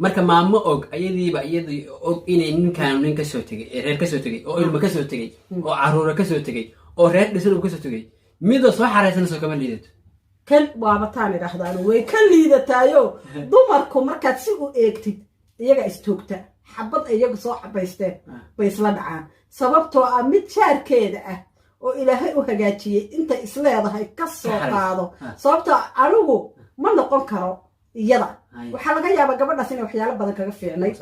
Marka maamo og ayadiiba, iyadii og inay ninkaan nin kasoo tegay, ee reer kasoo tegay, oo ilmo kasoo tegay, oo caruura kasoo tegay, oo reer dhisan uu kasoo tegay, midoo soo xaraysanayso kama liidato? Kan waabataan idhaahdaan, way ka liidataayo. Dumarku markaad si u eegtid, iyaga istoogta, xabad iyagu soo xabaysteen bay isla dhacaan, sababtoo ah mid jaarkeeda ah oo Ilaahay u hagaajiyey intay isleedahay ka soo Ka xarayso. qaado. Sababtoo anigu ma noqon karo iyada. Waxaa laga yaabaa gabadhaas inay waxyaalo badan kaga fiicnay,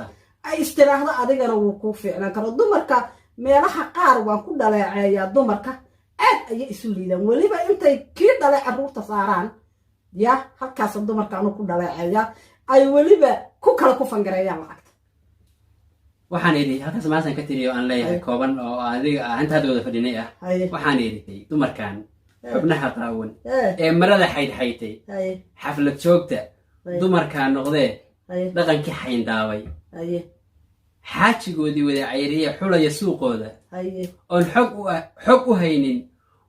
ay istiraahdo adigana wuu kuu fiicnaan karo. Dumarka meelaha qaar waan ku dhaleeceeyaa. Dumarka aad ayay isu liidaan, weliba intay kii dhale carruurta saaraan. Ya, halkaasa dumarka anu ku dhaleeceeyaa, ay weliba ku kala ku fangareeyaan lacagta. Waxaan idhi halkaas maasan ka tiriyo aan leeyahay kooban oo adiga ah inta hadda wada fadhinay ah. Waxaan idhi dumarkan xubnaha qaawan ee marada xaydxaytay, xaflad joogta dumarkaa noqdee, dhaqankii xayndaabay, xaajigoodii wada cayriye, xulaya suuqooda, oon xog u haynin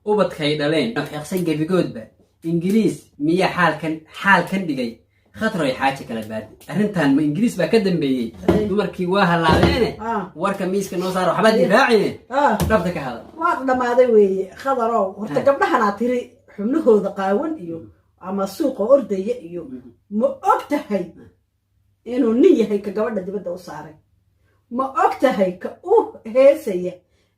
ubadkay dhaleen, xeeqsan gebigoodba, Ingiriis miyaa xaalkan dhigay? Khatroy, xaaji kala baadi arrintan, ma Ingiriis baa ka dambeeyey? Dumarkii waa hallaabeene. Warka miiska noo saara, waxbaa difaacine. Dhabta ka hadal. Waa dhammaaday weeye, Khadarow. Horta gabdhahanaa tiri xubnahooda qaawan iyo ama suuqa ordaya iyo, ma og tahay inuu nin yahay ka gabadha dibadda u saaray? Ma og tahay ka u heesaya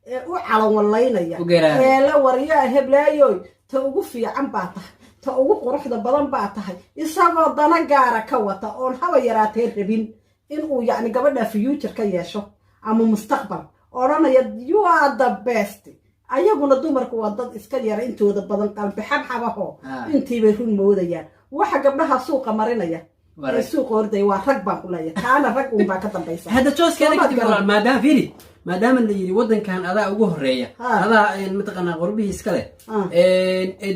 ee u calanwallaynaya U geeraaraya? Ee la waryaa, heblaayoy, ta ugu fiican baa tahay, ta ugu quruxda badan baa tahay, isagoo dana gaara ka wata, oon haba yaraatee rabin inuu yacni gabadha future ka yeesho ama mustaqbal, odhanaya "You are the best"? Ayaguna dumarku waa dad iska yara intooda badan qalbi xabxabaho. Intiibay run moodayaan. Waxa gabdhaha suuqa marinaya Waa ee rag. suuqa ordaya waa rag baan ku leeyahay. Taana rag uun baa ka dambaysa. Hadda jooskeeda Soomaad kadib garan. Walaal, maadaama fiiri, maadaama la yidhi waddankan adaa ugu horeeya, adaa mataqaanaa qorbihii iska leh,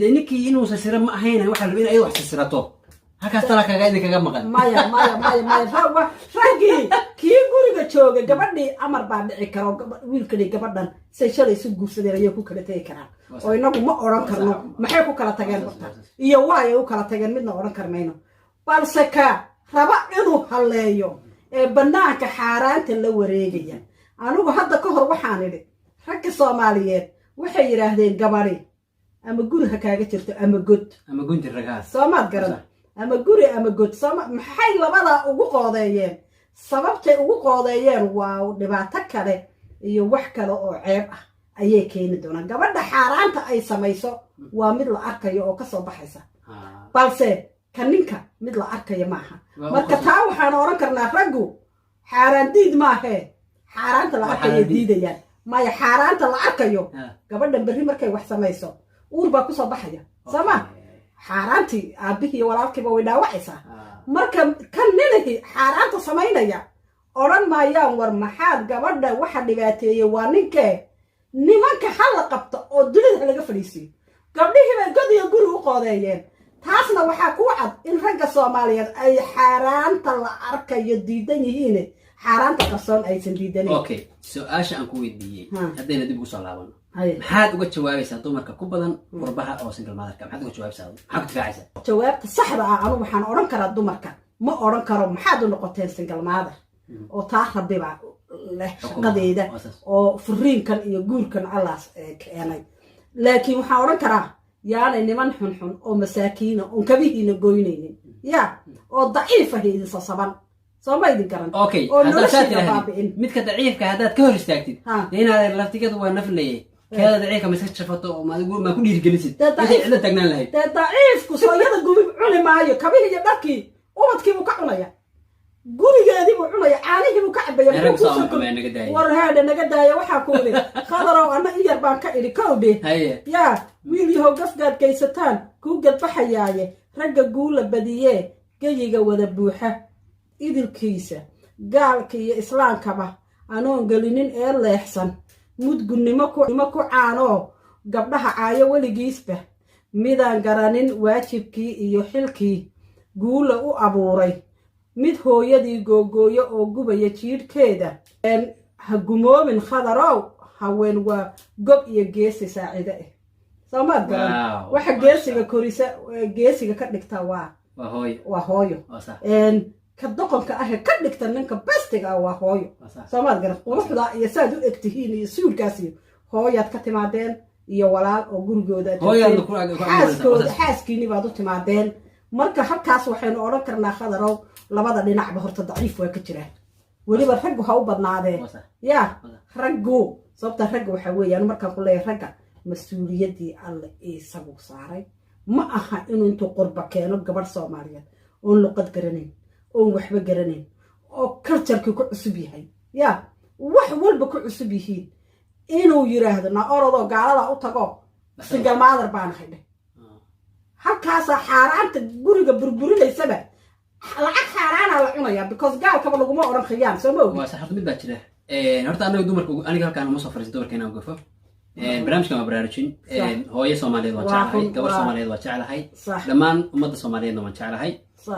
dee ninkii inuu sasiro ma ahayn, waxaa la rabay in ayadu wax sasirato. Halkaas tala kaga idinkaga maqan. Maya, maya, maya, maya. Raggii kii guriga joogay gabadhii amar baa dhici karo. Wiilkani gabadhan say shalay isu guursadeen ayay ku kala tegi karaan, oo inagu ma odhan karno maxay ku kala tageen horta iyo waayay u kala tageen, midna odhan karmayno. Balse ka raba inuu halleeyo ee bannaanka xaaraanta la wareegaya, anigu hadda ka hor waxaan idhi, ragga Soomaaliyeed waxay yidhaahdeen gabadhi ama guri ha kaaga jirto ama god. Ama gunti ragaas. Soomaad garan? Ama guri ama god. Sooma maxay labadaa ugu qoodeeyeen? Sababtay ugu qoodeeyeen waa dhibaato kale iyo wax kale oo ceeb ah ayay keeni doonaan. Gabadha xaaraanta ay samayso waa mid la arkayo oo kasoo baxaysa, balse ka ninka mid la arkayo maaha. Waa u Marka qarsoon. taa waxaan odhan karnaa raggu xaaraan diid maahee, xaaraanta la Waa arkayo xaaraan diid. diidayaan. Maya, xaaraanta la arkayo. Gabadhan berri markay wax samayso, uur baa kusoo baxaya, sooma? Xaaraantii aabbihii iyo walaalkiiba way dhaawacaysaa. Marka kan ninahi xaaraanta samaynaya odhan maayaan, "War maxaad gabadha?" Waxa dhibaateeyey waa ninkee. Nimanka ha la qabto oo dunida ha laga fadhiisiiyo. Gabdhihii bay god iyo guri u qoodeeyeen. Taasna waxaa ku cad in ragga Soomaaliyeed ay xaaraanta la arkayo diidan yihiin, xaaraanta qarsoon aysan diidanayn. Okay, su-aasha aan ku weydiiyey haddayna dib ugu soo laabano, maxaad uga jawaabaysaa dumarka ku badan qurbaha oo single motherka? Maxaad uga jawaabaysaa? Maxaad ku difaacaysaa? Jawaabta saxda ah, anu waxaan odhan karaa, dumarka ma odhan karo "Maxaad u noqoteen single mother?" oo taa rabbibaa leh shaqadeeda, Waa saas. oo furiinkan iyo guurkan Allaas keenay. Laakiin waxaan odhan karaa, yaanay niman xunxun oo masaakiina oon kabihiina goynaynin ya oo daciifahi idin sasaban. Soo ma idin garan? Okay. Oo Haddaad saa noloshiina tirahdid, baabi'in. midka daciifka haddaad ka hor istaagtid, dee inaad laftigadu waa naflaye, keeda daciifka ma iska jafato oo ma ku dhiirigelisid? Dee Intay cidla taagnaan lahayd. Dee daciifku sooyada gubi cuni maayo. Kabihii iyo dharkii ubadkiibuu ka cunaya, gurigeediibuu cunaya, caanihiibuu ka cabaya. Rag Muxuu soo kuusoo xumee, naga daaya. War haadha, naga daaya. Waxaa ku idhi, Khadarow, anna in yar baan ka idhi kowdhe. Yaa wiil yahow, gafgaad gaysataan kuu gadbaxayaaye, ragga guula badiyee, geyiga wada buuxa idilkiisa, gaalka iyo islaamkaba anoon gelinin ee leexsan, mudgunnimo ku caanoo gabdhaha caayo weligiisba, midaan garanin waajibkii iyo xilkii guula u abuuray, mid hooyadii googooyo oo gubaya jiidhkeeda, ha gumoobin, Khadarow. Haween waa gob iyo geesi saacide ah. Soomaad garan? Wow, waxa masha geesiga korisa, geesiga ka dhigta waa Waa hooyo. Waa hooyo. Waa sax. Ka doqonka ahee ka dhigta ninka bestiga ah waa hooyo. Soomaad garan? Quruxda iyo saad u egtihiin iyo suulkaas iyo hooyaad ka timaadeen iyo walaal oo gurigooda aad Hooyaadna joogteen. ku Xaaskooda abuuraysaa. Xaaskiini baad u timaadeen. Marka halkaas waxaynu odhan karnaa, Khadarow, labada dhinacba horta daciif waa ka jiraan, weliba raggu ha u badnaadeen. Waa sax. Ya, raggu, sababta ragga waxaa weeyaan, markaan ku leeyahay ragga mas-uuliyaddii Alle isagu saaray ma aha inuu intuu qurba keeno gabadh Soomaaliyeed oon luqad garanayn, oon waxba garanayn, oo culturekii ku cusub yahay, ya wax walba ku cusub yihiin, inuu yiraahdo na orodoo gaalada u tago, single mother baan ahay dheh. Halkaasaa xaaraanta guriga burburinaysaba, lacag xaaraanaa la cunayaa, because gaalkaba laguma odhan khiyaan, soo ma ogi? Waa sax. Horta mid baa jira. Horta anaga dumarka, aniga halkaan uma soo fariisin dumarka inaan gafo. Barnaamijkan waa baraarujin. Hooyo Soomaaliyeed waan Waa jeclahay, run, gabar Soomaaliyeed waan jeclahay, dhammaan ummadda Soomaaliyeedna waan jeclahay,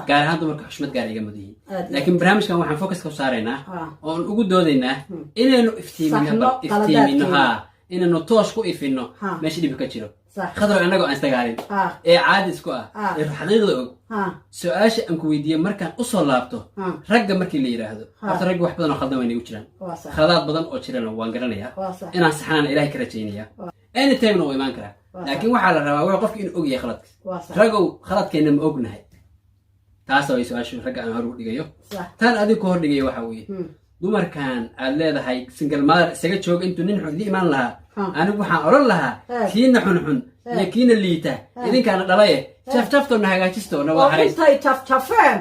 gaar ahaan dumarka xushmad gaar iga mudan yihiin. Aad iyo Laakiin barnaamijkan waxaan focus ka saaraynaa oon ugu doodaynaa inaynu iftiimino, Saxno bal iftiimino, qaladaadkeena. Inaynu toosh ku ifino meesha dhibka ka jiro. Khadro, annagoo aan isdagaalin ee caadi isku ah ee xaqiiqda og, su-aasha aan ku weydiiyey markaan usoo laabto, ragga markii la yidhaahdo, horta ragga wax badan oo khaldan way nagu jiraan. Waa sax. Khaladaad badan oo jirana waan garanayaa, waa sax inaan saxnaana Ilahay ka rajaynaya, anytimena wuu imaan karaa. Laakiin waxaa la rabaa waa qofki inuu og yahay khaladka. waa sax Ragow, khaladkeenna ma ognahay? Taas way su-aashu ragga aan hor u dhigayo. Tan adiga ku hor dhigayo waxa weeye, dumarkan aad leedahay single mother isaga jooga intuu nin xun idin imaan lahaa, anigu waxaan odhan lahaa, kiina xunxun iyo kiina liita idinkaana dhalaye, jafjaftoona hagaajisto na Oo wada xarays. Intay jafjafeen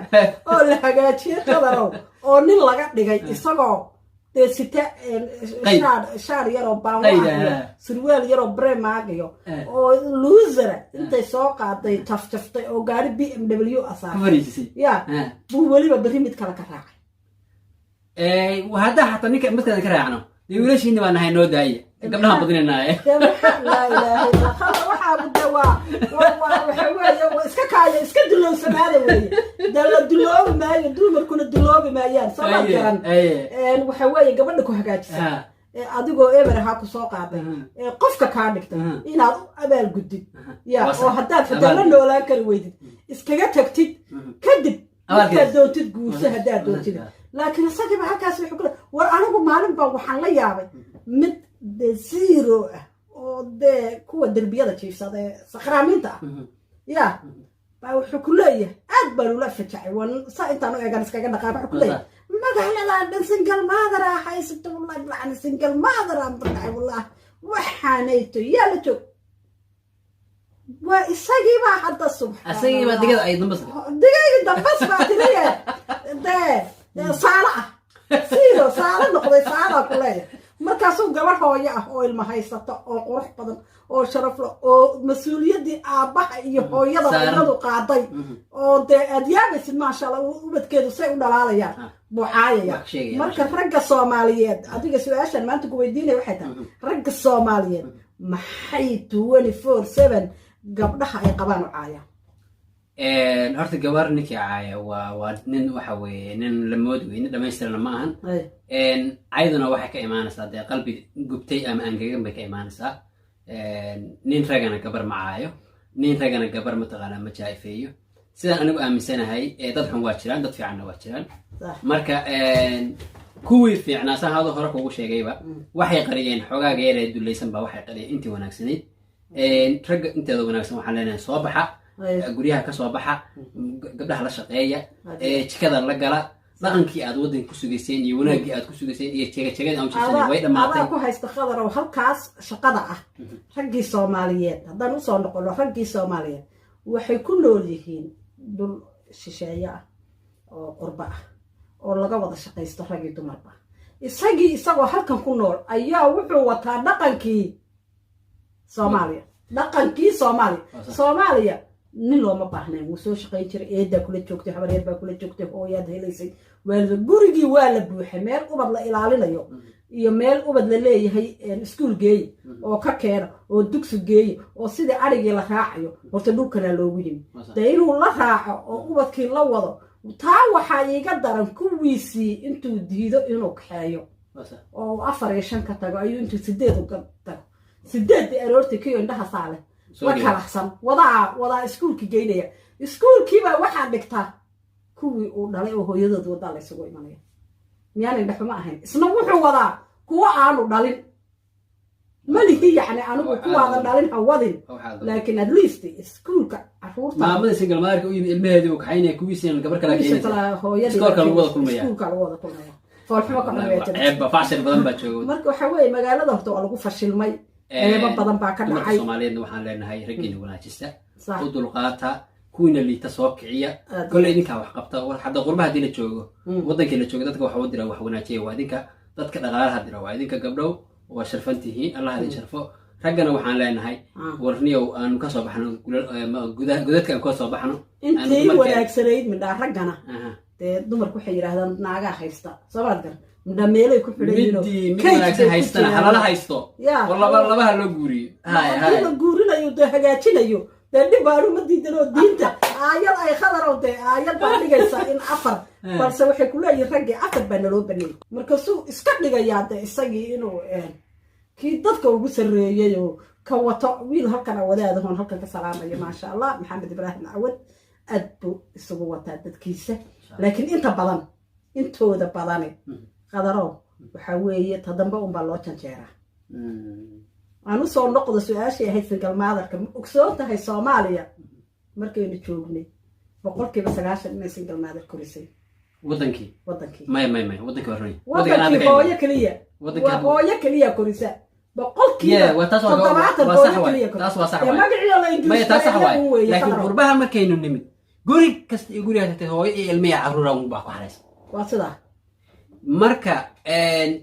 oo la hagaajiyey, Qadarow, oo nin laga dhigay, isagoo dee sita Qayd. shaar yaroo baanwa Qayd, ah iyo surwaal yaroo bremag iyo oo loser ah, intay soo qaaday, jafjaftay oo gaari BMW Ku asaar fariisisay. Ya, buu weliba berri mid kale ka raacay. Haddaa xataa ninka midkaan ka raacno, dee wiilashiini baa nahay, noo daaya gabdhahan badinaynaye. Dee maxaa, laa ilaaha illa Khadar, waxaabu de waa waxa weeye, waa iska kaaya iska dulowsanaada weeye. Dee la duloobi maayo, dumarkuna duloobi maayaan, soo ma garan? Waxa weeye, gabadha ku hagaajisa ee adigoo eber ahaa ku soo qaaday ee qofka kaa dhigtay inaad u abaalgudid, ya. Waa sax. Oo haddaad xitaa la Abaal. noolaan kari weydid, iskaga tagtid, kadib Abaalkeeda. markaad doontid guurso, haddaad doontid. Laakiin isagiiba halkaas wuxuu ku leeyahay, war anigu maalin baan waxaan la yaabay mid dee zero ah oo dee kuwa derbiyada jiifsada ee sakhraamiinta ah, ya, baa wuxuu ku leeyahay, aad baan ula fajacay, waan saa intaan u eegan iskaga dhaqaaq, wuxuu ku leeyahay, magaaladan dhan single mother ah haysato, wallahi bilacani single mother aan bardhacay, wallahi waxaanayto yaa la joog. Waa isagiibaa hadda, subxaan. Asagiibaa digada ay dambas. Digaygi dambas baa tiriye, dee saalo ah, siiro saalo noqday, saalaa ku leeyahay. Markaasuu gabadh hooyo ah oo ilma haysata oo qurux badan oo sharaf leh oo mas-uuliyaddii aabbaha iyo hooyada Saaran. iyadu qaaday, oo dee aad yaabaysid, maasha Allah, ubadkeedu say u dhalaalayaan, buu caayaya. Wax sheegaya, Marka wax. ragga Soomaaliyeed, adiga su-aashan maanta ku weydiinaya waxay tahay, ragga Soomaaliyeed maxay 24/7 gabdhaha ay qabaan u caayaan? Horta gabar ninkii caaya waa nin, waxa weeye nin la moodi wey, nin dhamaystirana ma ahan. Cayduna waxay ka imaanaysaa dee qalbi gubtay ama angegan bay ka imaanaysaa. Nin ragana gabar ma caayo, nin ragana gabar mataqaanaa ma jaaifeeyo, sidaan anigu aaminsanahay. Dad xun waa jiraan, dad fiicanna waa jiraan. Marka kuwii fiicnaa, saan hada hore kugu sheegayba, waxay qariyeen xogaaga yar ee dulaysan baa waxay qariyeen intii wanaagsanayd. Ragga inteeda wanaagsan waxaan leenahay, soo baxa, guryaha ka soo baxa, gabdhaha la shaqeeya, jikada la gala. Dhaqankii aad waddanka ku sugayseen iyo wanaaggii aad ku sugayseen iyo jegajegada aan jirsan way dhammaatay. Adaa ku haysta, Khadarow, halkaas shaqada ah. Raggii Soomaaliyeed haddaan usoo noqono, raggii Soomaaliyeed waxay ku nool yihiin dhul shisheeye ah oo qurbo ah oo laga wada shaqaysto, raggii dumarba. Isagii isagoo halkan ku nool ayaa wuxuu wataa dhaqankii Soomaaliya, dhaqankii Soomaaliya. Soomaaliya nin looma baahnayn, wuu soo shaqayn jiray, eedaa kula joogtay, habaryar baa kula joogtay, hooyaad helaysay, waalida gurigii waa la buuxay, meel ubad la ilaalinayo iyo meel ubad la leeyahay iskuul geeye oo ka keena oo dugsi geeye oo sidii arigii la raacayo, horta dhulkanaa loogu yimi. Dee inuu la raaco oo ubadkii la wado, taa waxaa iiga daran kuwiisii intuu diido inuu kaxeeyo oo 4 iyo 5 ka tago, ayuu intuu 8 uga tago, 8-dii aroortii kiyo indhaha saale la kalaqsan wadaa iskuulkii geynaya. Iskuulkiibaa waxaa dhigta Kuwii uu dhalay oo hooyadood wadaa la isugu imanaya. Miyaan indhaxuma ahayn? Isna wuxuu wadaa kuwo aanu dhalin. Malihi yacni anigu kuwaadan dhalin ha wadin, laakiin at least iskuulka caruurta. Maamadii single motherka u yimid ilmaheedii uu kaxaynaya, kuwiisiina gabar kala keenaysa. Hooyadii. Iskoolka lagu wada kulmaya. Iskuulka lagu wada kulmaya. Foolxumo ka xun. Ceebba facshir badan baa jooga. Marka waxaa weeye, magaalada horta waa lagu fashilmay, ceebo badan baa ka Dumarka dhacay. Soomaaliyeedna waxaan leenahay, raggiina wanaajista, u dulqaata, kuwiina liita soo kiciya. Kolley idinkaa wax qabta. Hadda qurbaha haddii la joogo, wadankii la joogo, dadka waxa u dira, wax wanaajiya waa idinka. Dadka dhaqaalaha dira waa idinka. Gabdhow, waa sharfan tihiin, Allah idin sharfo. Raggana waxaan leenahay, warniyow, aanu kasoo baxno godadka, aan kasoo baxno. Intii wanaagsanayd midhaa raggana dee dumarku waxay yidhaahdaan naagaa haysta, soomaad gar, midhaa meelay ku xidhan yihiin oo Midii mid kayd wanaagsan bay ku haystana jiraan. Halala haysto oo laba labaha loo guuriyo. Hay. Haddii Hay. la guurinayo, dee hagaajinayo, dee dhib baanu ma diidan oo diinta aayad ay khadarow, dee aayad baa dhigaysa in afar, balse waxay ku leeyihin raggii afar baa naloo baneeyey. Markaasuu iska dhigayaa dee isagii inuu kii dadka ugu sarreeyey oo ka wato wiil halkan wadaadahoon halkan ka salaamayo, maasha Allah, Maxamed Ibraahim Cawad, aad buu isugu wataa dadkiisa. Laakiin inta badan, intooda badani, qadarow, waxaa weeye ta dambe unbaa loo janjeeraa. Aan usoo noqdo su-aashii ahayd single motherka. Ma ogsoon tahay Soomaaliya markaynu joognay 90% inay single mother korisay? Wadankii? Wadankii. Maya, maya, maya, wadankii waa runay. Wadankii hooyo keliya, Wadankii waa hooyo keliya korisa boqolkiiba Yeah, waa taas 70 waa sax hooyo waay. keliya. Taas waa sax Dee waay. magacii la Maya, taas sax waay, ingiriis weeye. laakiin Khadrow. qurbaha markaynu nimid, guri kasta iyo gurigaa tagtay, hooyo iyo ilmiya carruura un baa ku xaraysa. Waa sidaa. Marka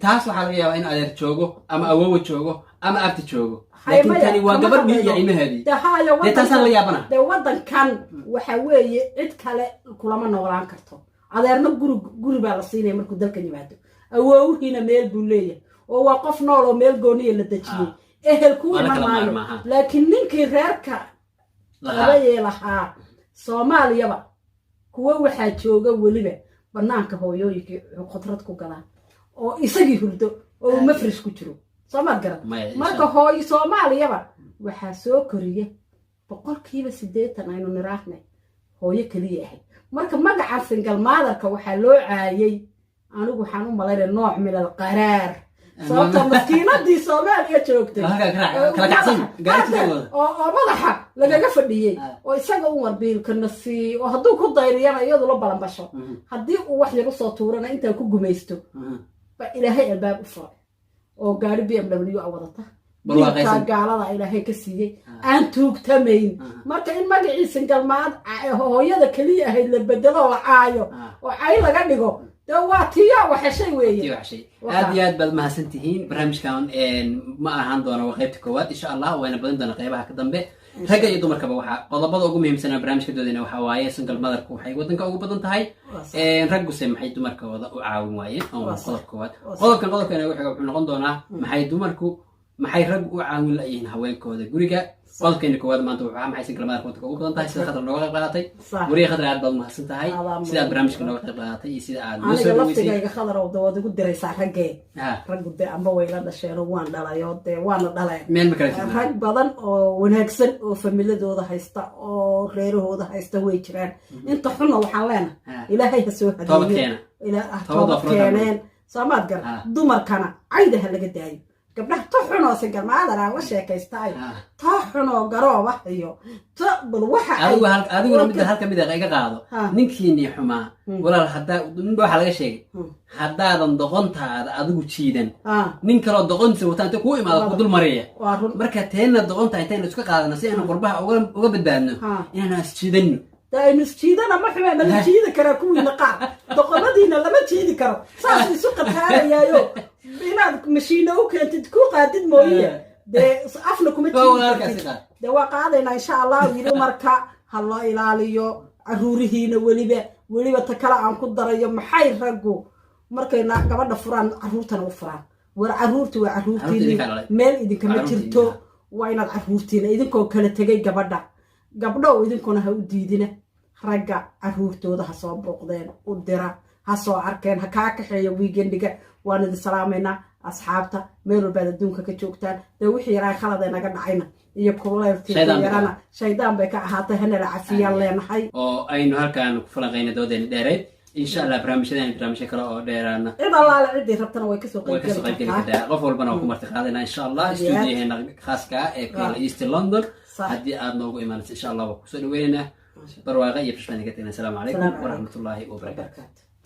taas waxaa laga yaabaa in adeer joogo ama awowa joogo ama abti joogo, Hay, laakiin maya, tani waa kama gabadhii iyo hadlayno. ilmaheedii. Dee haayo. Dee taasaan la yaabana. Dee wadankan waxa weeye cid kale kulama noolaan karto. Adeerna guri guri baa la siinaya markuu dalkan yimaado, awowhiina meel buu leeyahay oo waa qof nool oo meel gooniya la dejiyey, ehel ku Waa la iman kala maayo. maarmaa, ha. Laakiin ninkii reerka Lahaa. qabayee lahaa Soomaaliyaba, kuwo waxaa jooga weliba banaanka hooyooyinkii khudrad ku gadaan oo isagii hurdo oo uu mafrish ku jiro, soomaad garan? Maya, insha Marka hooyo Soomaaliyaba waxaa soo koriya 80% aynu niraahne hooyo keliya ahayd. Marka magaca single motherka waxaa loo caayay, anigu waxaan u malaynaya nooc min alqaraar, sababta maskiinadii Soomaaliya joogtay Halkaa kala kacsan gaartiisa. oo madaxa lagaga fadhiyey oo isaga un warbiilkana sii, oo hadduu ku dayriyana iyadu la balanbasho, haddii uu wax yar usoo tuurana intaa ku gumaysto, ba Ilaahay albaab u furay oo gaari BMW a wadata, Barwaaqaysan. wiilkaa gaalada Ilaahay ka siiyey aan tuugtamayn. Marka in magacii single mother hooyada keliya ahayd la bedelo oo la caayo oo cay laga dhigo, dee waa tiyaa waxeshay weeye. Tii waxshay. Aad iyo aad baad mahadsan tihiin. Barnaamijkan ma ahaan doono waa qaybta koowaad, insha Allah wayna badin doona qaybaha ka dambe. Ragga iyo dumarkaba waxaa qodobada ugu muhiimsan barnaamijka doodayna waxaa waaye, single motherku waxay wadanka ugu badan tahay, ragguse maxay dumarkooda u caawin waayeen, oo Waa sax. qodobka koowaad. Waa sax. Qodobkan wuxuu noqon doonaa maxay raggu u caawin layihiin haweenkooda guriga. Qodobkeena koowaad maanta wuxuu ahaa maxay single motherka wadanka ugu badan tahay. Sida Khadra nooga qayb qaadatay, wariye Khadra, aad baad umahadsan tahay Adaa sida aad barnaamijka nooga qayb qaadatay iyo sida aad noo Aniga soo dhaweysay. laftigayga, Khadarow, de waad igu diraysaa raggee. Raggu dee amba way la dhasheenoo waan dhalayo, dee waana dhaleen. Meel ma kala jirnaa. Rag badan oo wanaagsan oo familadooda haysta oo reerahooda haysta way jiraan. Inta xunna waxaan leenahay Ilaahay ha soo Toobad hadeeyo. keena. Toobad Toobad waa furan. keeneen, soomaad gar. Dumarkana cayda ha laga daayo. Gabdhaha ta xunoo single mother aan la sheekaystaayo, ta xunoo garooba iyo ta bal waxa ay Adiguna midda halka mid iga qaado. Ninkiinii xumaa, walaal, haddaa ninba waxaa laga sheegay, haddaadan doqontaada adigu jiidan, nin kaloo doqontiisa wataa inta kuu imaado ku dul mariya. Waa run. Marka teenna doqonta intaynu iska qaadano si aynu qurbaha uga badbaadno, inaanu isjiidanno. De aynu isjiidana, ma xume, ma la jiidi karaa? Kuwiina qaar doqonadiina lama jiidi karo, saas isu qataarayaayo inaad mashiino u keentid ku qaadid mooye, dee afna kuma Waa jiidi walaalkaasi kartid. Qaad. Dee waa qaadaynaa insha Allah. Yiri marka ha loo ilaaliyo caruurihiina. Weliba ta kale aan ku darayo, maxay raggu markay gabadha furaan caruurtana u furaan? War caruurti waa Carruurta caruurtiini, idinkaa dhalay. meel idinkama Carruurta jirto. idinkaa. Waa inaad caruurtiina idinkoo kala tegay gabadha, gabdhow, idinkuna ha u diidina ragga caruurtooda ha soo booqdeen, u dira, Ha soo arkeen, ha kaa kaxeeyo weekendiga. Waan idin salaamaynaa, asxaabta meel walbaad adduunka ka joogtaan. Dee wixii yaraa khalad naga dhacayna iyo kuleylkii Shaydaan bay yarana shaydaan bay ka ahaatay, hanala cafiyaan leenahay. Oo aynu halkaan ku falanqayna doodeena dheereyd. Insha Allah barnaamijyadan, barnaamijyo kale oo dheeraana cid allaale ciddii rabtana way kasoo way kasoo qaybgeli qaybgeli kartaa. Kartaa qof walbana waa ku marti qaadayna, insha Allah, Aad iyo aad. stuudiyaheena khaaska ah ee ku yaala East London. Haddii aad noogu imaanayso, insha Allah, waa kusoo dhaweynaynaa. Barwaaqa iyo bashbaan ka tegna. Asalaamu calaykum Asalaamu calaykum. waraxmatullaahi wabarakaatu. Barakaatu.